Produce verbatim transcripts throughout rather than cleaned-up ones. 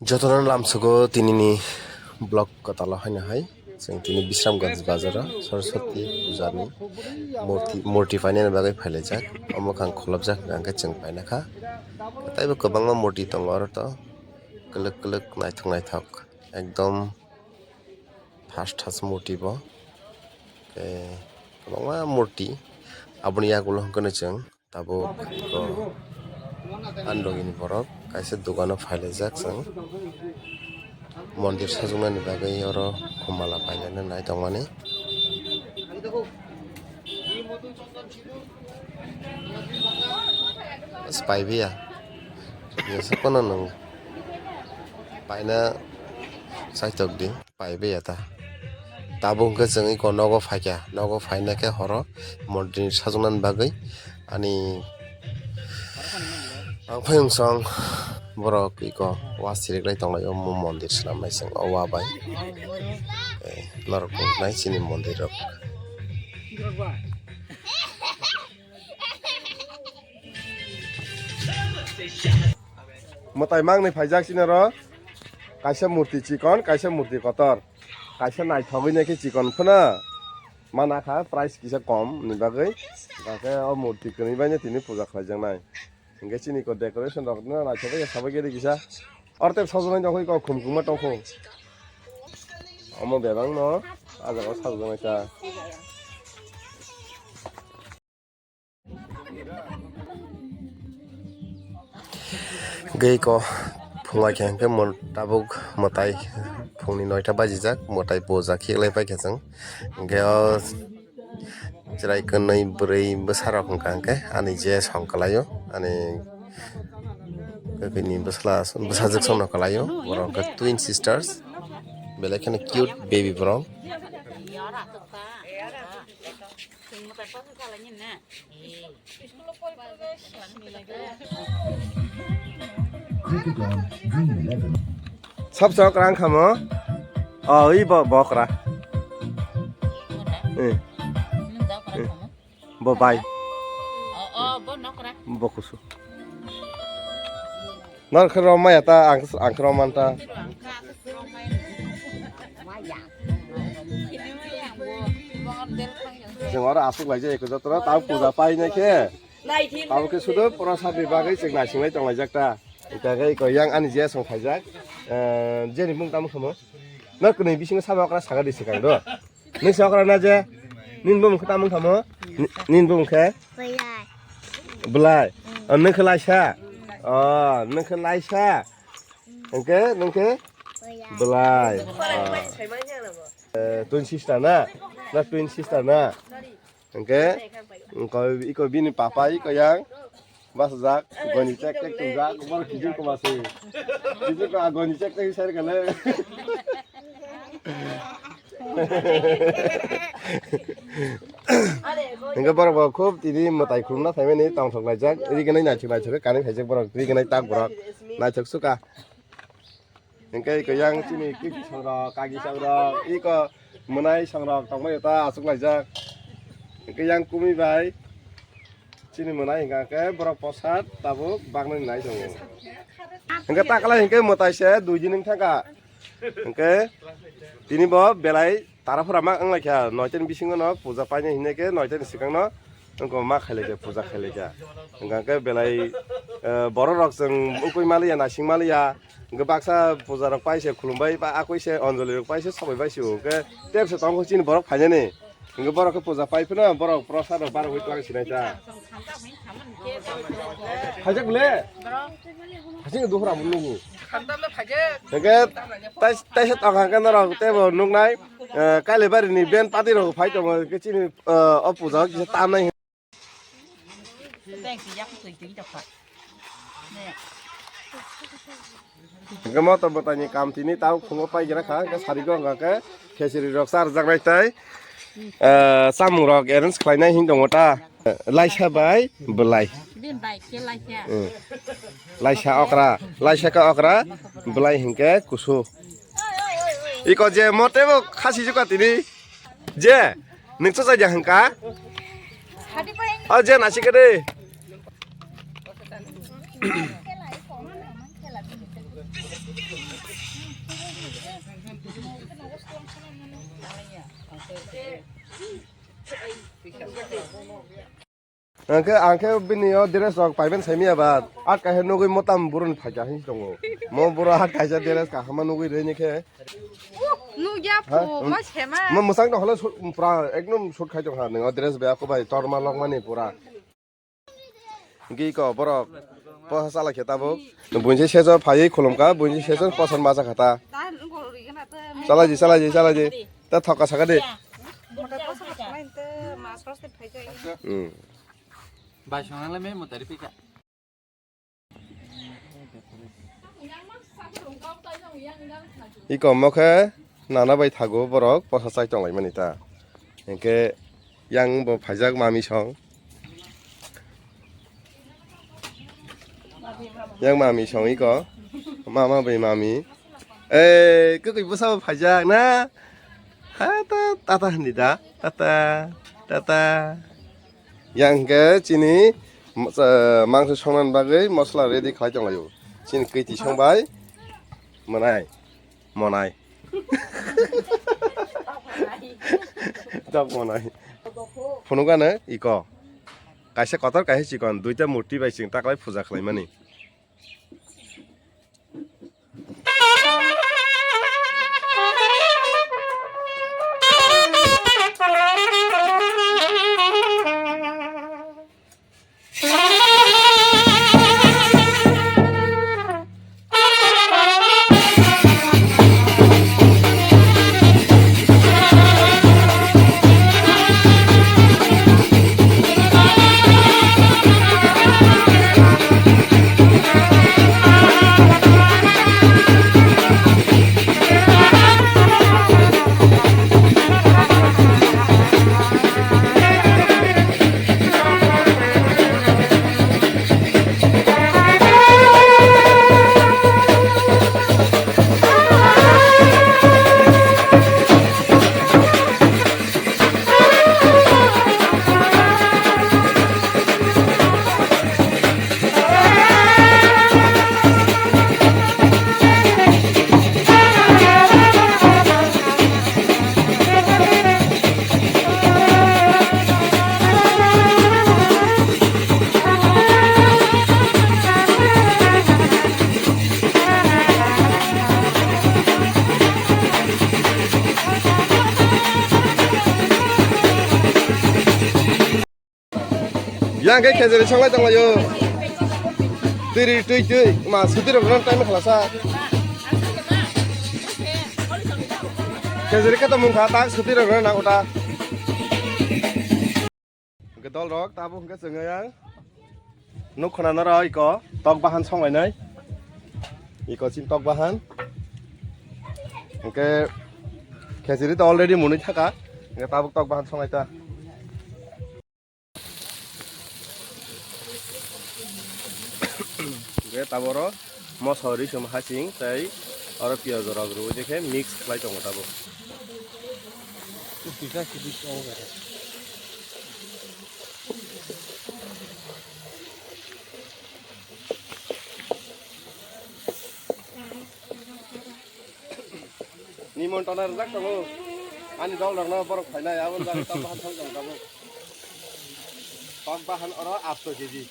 Jotono lamsogo tinini vlog kwtalo haino hai. Chwng tini Bisramganj bazaro Saraswati pujani murti, murti painani bagwi phailaijak. Omo khang khulobjak hwnkhe chwng painakha. Taibo kwbangma murti tongo oro to. Kwlwk kwlwk naithok naithok. Ekdom thas thas murti bo. Tei kwbangma murti. Aboni yagulo hwnkhe chwng tabuk o androgini borok kaisa dogano phailaijak chwng mondir sajoknani bagwi oro khumala pailana nai tongmani. Bas paibiya. Jesa kono nung paina saitok di. Paibai ya ta. Tabuk hwnkhe chwng iko nogo phaikha, nogo phaina khe horo mondir sajoknani bagwi ani ang phai wngsong borok iko wa siriklai tonglaio mo mondir swnamnai chwng o wa bai. Eh, norok nuknai chini mondir rok. Mwtai mangni phaijak chini oro. Kaisa murti chikon, kaisa murti kotor. Kaisa naithogwi naikhe chikon phano. Mana kha price kisa kom ni bagwi. Hwnkhe o murti kwnwi baino tini puja khlaijaknai. Hwnkhe chini ko decoration rok no naithogwi sabai khe kisa. Ortep sajoknai tongkho iko khum khuma tongkho. Omo bebak no ah jaga o sajoknai ta. Gei ko phungai khe hwnkhe mon-, tabuk mwtai phungni noita bajijak, mwtai puja khiklai paikha chwng. Hwnkhe o chwrai kwnwi bwrwi bwsarok hwnkha hwnkhe ani je song kwlaio, ani bini bwsla bwsajwk songno kwlaio, borok hwnkhe twin sisters, belai kheno cute baby borok. Sab sab kwrang khamo. Oh, i bo, bo kwra. Eh. Eh. Bo bai. Bo kusu. Nor khe rom maya ta, ang, ang khe rom man ta. Chwng oro aswk laijak eko jotono, tamo puja paina khe. Tamo khe sudo pura sabni bagwi chwng naisingwlai tonglaijak ta. Hwnkhe eko yang ani je song phaijak. Eh, jeni mung tamo khe mo? Nor kwnwi bisingo sabo okra saga di swkang do. Nini se okra na je? Nini bumung khe tamung thamo? Ni-, nini bumung khe? Bwlai. Bwlai. O, nung khe laisa? O, nung khe laisa? Hwnkhe nung khe? Bwlai. Bwlai. O. Eh, twin sister na? Na twin sister na? Hwnkhe, iko, iko bini papa, iko yang. Bas jak, goni chek chek tong jak, bor kijing koma se. Kijing koma goni chek chek ser kale. Hingke borok bo khub tini mwtai khulumna phaimani tongthok laijak, rignai naithok naithok khe kanwi khaijak borok, rignai tak borok naithok suka. Hingke iko yang chini kiki songrok, kagi songrok, iko mwnai songrok tongbaio ta achuklaijak. Hingke yang kumi bai chini mwnai hingka khe borok posat tabuk baknani nai tongo. Hingke takla hingke mwtai se dui din wng thangkha. Hingke tini bo belai Tara phura ma wng lai kha, noita ni bisingo no puja painai hinwi khe noita ni swkang no wngkha ma khai lai kha, puja khai lai kha. Hwnkha khe belai, eh, borok rok chwng ukui maliya, naising maliya, hwnkhe baksa puja rok pai se khulum bai, ba akui se anjali rok pai se sobai bai se, hwnkhe tep se tong khe chini borok phainani. Hwnkhe borok khe puja pai phano borok prosad rok barwi twlang sinai ta. Phaijak bole? Hasing duhur abo nugo. Hingke tai, taisa tongkha hingke norok teibo nuknai, eh, Kailabari ni band party rok phai tongo, hingke chini, eh, o puja o kisa tamnai. Hingke moto bwtaini kam tini tao phungo pai gira kha, hingke sarigo hingka khe khesiri rok charjaknai tai, eh, chamung rok arrange khlainai hin tongo ta. Laisa bai bwlai. Bini bai khe laisa. Hmm. Laisa okra, laisa khe okra, bwlai hinkhe kusu. Iko je motebo khasi juka tini. Je, nung chajai de hangka? O je nasi khe de. Angkhe, angkhe bini o dress rok paiben saimya ba, at kaisa nugui motam burun phaikya hin tongo. Mo buro at kaisa dress kahama nugui reni khe. Nugya Ha? phu, mo sema. Mo musang no holo su-, pura ekdom shoot khai tong ha, nung o dress be ako bai torma lokmani pura. Giko borok posa chala khe tabuk. Buinsi sejo phaiwi khulumkha, buinsi sejo posan macha khata. Chalaji, chalaji, chalaji. Ta thoka saka de. Hmm. Bai songnang le me motari pika. Iko mo khe nana bai thago borok posa chai tonglaimani ta. Hinkhe yang bo phaijak mami song. Yang mami song iko. Mama bai mami. Eh, kwkwi bwsa bo phaijak na? Ha ta, tata hindi da. Tata, tata. Yang hwnkhe chini, eh, mangso songna bagwi mosla ready khlai tonglaio. Chini kwtwi songbai, monai, monai. Tok monai. Phunukgano iko. Kaisa kotor, kaisa chikon, duita murti bai chwng taklai puja khlaimani. Yang khe khejeri songlai tonglaio. Twi ri, twi, twi. Ma, suti rok rang time khlasa. Khejeri khe to mungkha, ta suti rok rang nang uta. Hwnkhe dol rok, tabuk hwnkhe chwng yang. Nuk khna naro iko, tok bahan songlainai. Iko chin tok bahan. Hwnkhe khejeri to already mwnwi thaka. Hwnkhe tabuk tok bahan songlai ta. Hwnkhe taboro moso ri sum hasing tei oro piyaj rok rwui dekhe mix khlai tongo tabuk. Nimontona rwjak tongo. Ani dol rokno borok phainai, aboni bagwi tok bahan song tong tabuk. Tok bahan oro asto keji.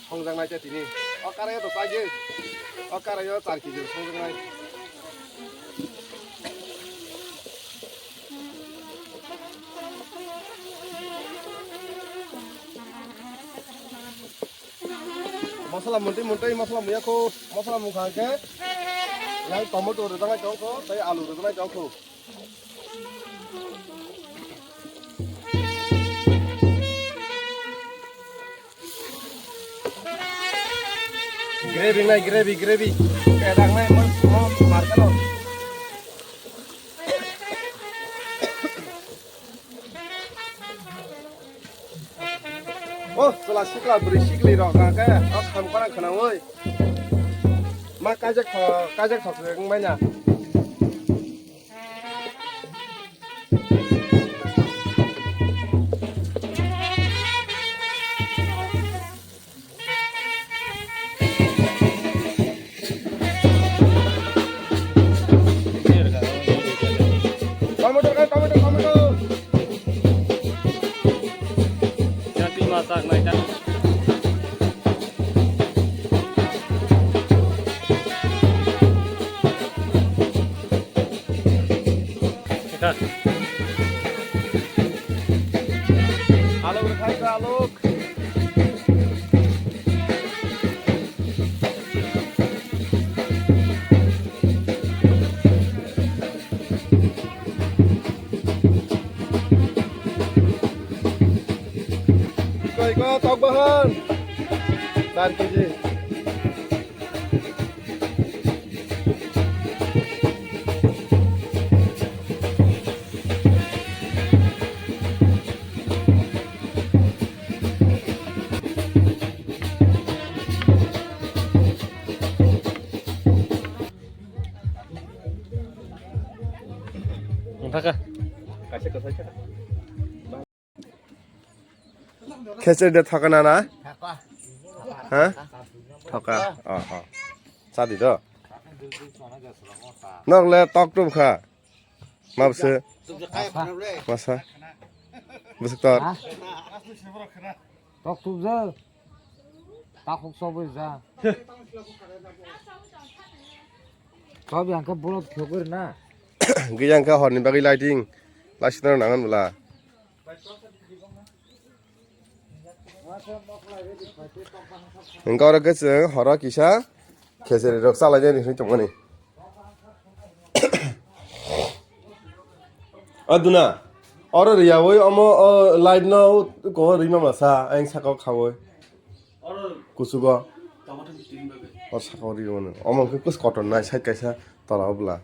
Songjaknai khe tini. O karai to chagi. O karai o char keji songjaknai. Masala muntui muntui masala muya kho, masala mungkha khe yang tomato rwjaknai tong kho, tei alu rwjaknai tong kho. Gravy nai, gravy, gravy. Pedang nai, mo, mo, markalo. Oh, chwla sikla bwrwi sikli rok hwnkha khe, oh, kham khorang khwnaui. Ma kaijak tho-, kaijak thok se wng manya. Alok rwkha kha, alok. Koi ko tok bahan. Char kg. Wngkha kha. Khechari de thoka na na? Ha? Thoka. Oh, oh. Sadi do. Nok le tok tum kha. Ma bwse. Masa. Bwswk tor. Ha? Tok tum je. Takhuk sobwi ja. Sob yang khe bolot khogor na. Giyang khe horni bagwi lighting. Lighting nangan bwla. Hwnkhe oro khe chwng horo kisa khechari rok chalainani hinwi tongmani. O duna, oro riyawi omo o light no ko rima masa ang saka o khawi. Kuchugo. O saka o riyo no. Omo khe kus kotor nai side kaisa tola o bwla.